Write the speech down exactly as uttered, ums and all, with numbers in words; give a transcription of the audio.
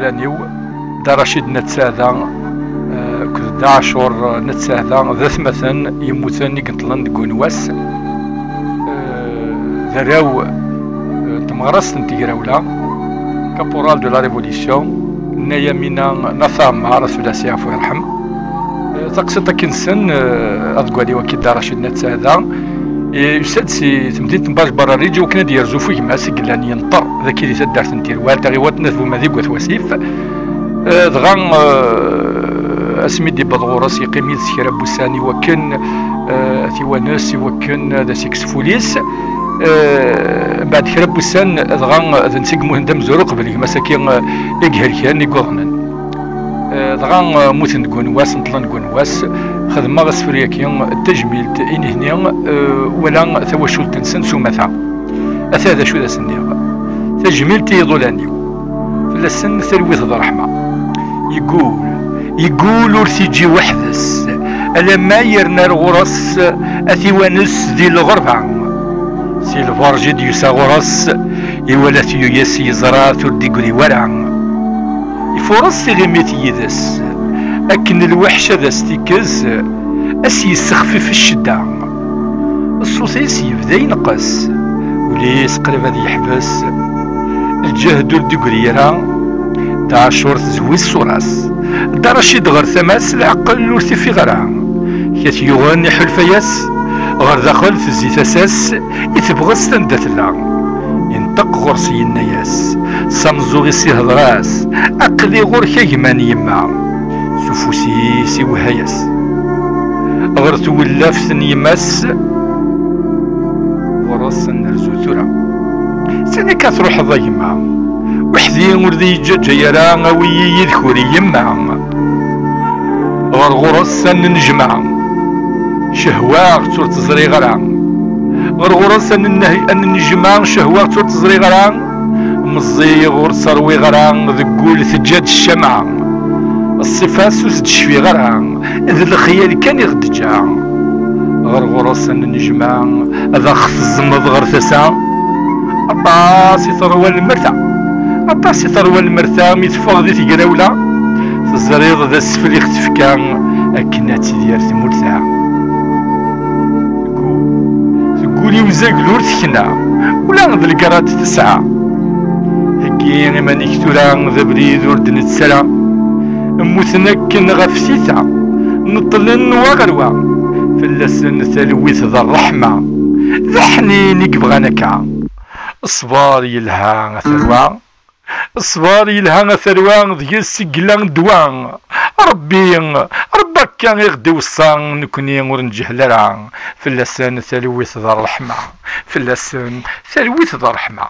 Aniw, Dda Racid n At Saɛda, eh, akked Dda Ɛacur n At Saɛda, d atmaten yemmuten i yeṭṭlen deg win wass. Eh, d arraw, eh, n tmeɣrast n tegrawla, caporal de la Révolution, Nna Yamina n At Ɛemmar, ad fell-as yeɛfu yerḥem. Eh, taqsiṭ akken-nsen, eh, ad gwaliw akid Dda Racid n At Saɛda, eh, yusa-d si temdint n Bac Barra Rriǧ i wakken ad yerzu ɣef gma-s i yellan yenṭer dagi di taddart n Tirwal, taɣiwant n At Bumadi deg At Wasif. Eh, dɣa, eh, asmi d-ibbeḍ ɣur-s, yeqqim yid-s kra n wussan i wakken, eh, ad t-iwanes, i wakken ad as-ikkes uful-is. Eh, mbeɛd kra n wussan, dɣa d netta i yemmuten d amezwaru qbel gma-s-agi, eh, i ihelken, i yuḍnen. Eh, dɣa, eh, mmuten deg win wass, neṭlen deg win wass. Xedmeɣ asefru-agi d tajmilt i nehni, eh, wala tawacult-nsen s umata. Ata d acu d as-nniɣ. Tajmilt i yiḍulan-iw. Fell-asen talwit d ṛṛeḥma. Yeggul, yeggul ur t-iǧǧi weḥd-s, alamma yerna ar ɣur-s ad t-iwanes di lɣerba. Si lberǧ i d-yusa ɣur-s, iwala-t yuyes, yeẓra-t ur d-igri wara. Ifuṛes tiɣimit yid-s, akken lweḥc ad as-tikkez, ad s-yessexfif ccedda. Ṣṣut-is yebda ineqqes, ul-is qrib ad yeḥbes. Lǧehd ur d-igri ara, Dda Ɛacur tezwi ṣṣura-s. Dda Racid ɣer tama-s leɛqel ur t-ifiɣ ara. Kat yuɣen iḥulfa-yas, ɣer daxel tezzi tasa-s i tebɣest anda tella. Inṭeq ɣur-s yenna-yas, s ameẓẓuɣ-is ihḍer-as, aql-i ɣur-k a gma n yemma. S ufus-is iwehha-yas. Ɣer tewlaft n yemma-s, ɣur-s ad nerzu tura. Sani akka truḥeḍ a gma? Weḥd-i ur d iyi-ǧǧaǧay ara, awi-yi yid-k ur i yemma. Ɣer ɣur-s ad nennejmaɛ, cehwaɣ-tt ur tt-ẓriɣ ara. Ɣer ɣur-s ad nenneh-, ad nennejmaɛ, cehwaɣ-tt ur tt-ẓriɣ ara. Meẓẓiyeɣ ur tt-ṛwiɣ ara, deg wul teǧǧa-d ccama. Ṣṣifa-s ur s-d-cfiɣ ara, d lexyal kan i ɣ-d-teǧǧa. Ɣer ɣur-s ad nennejmaɛ, ad aɣ-teẓmeḍ ɣer tasa. Aṭas i terwa lmerta, aṭas i terwa lmerta mi teffeɣ di tegrawla. Teẓriḍ d asfel i ɣ-tefka akken ad tidir tmurt-a. Teggul i uzaglu ur tekna, ula d lgrad tesɛa. Heggi iman-ik tura d abrid ur d-nettu ara. Mmuten akken ɣef tita, neṭlen wa ɣer wa. Fell-asen talwit d ṛṛeḥma, d aḥnin i yebɣan akka. Ṣṣber yelha a tarwa, ṣṣber yelha a tarwa, deg-s i yella ddwa. Ṛebbi, Ṛebbi akka i ɣ-d-iweṣṣa, nekni ur nǧehel ara. Fell-asen talwit d ṛṛeḥma, fell-asen talwit d ṛṛeḥma.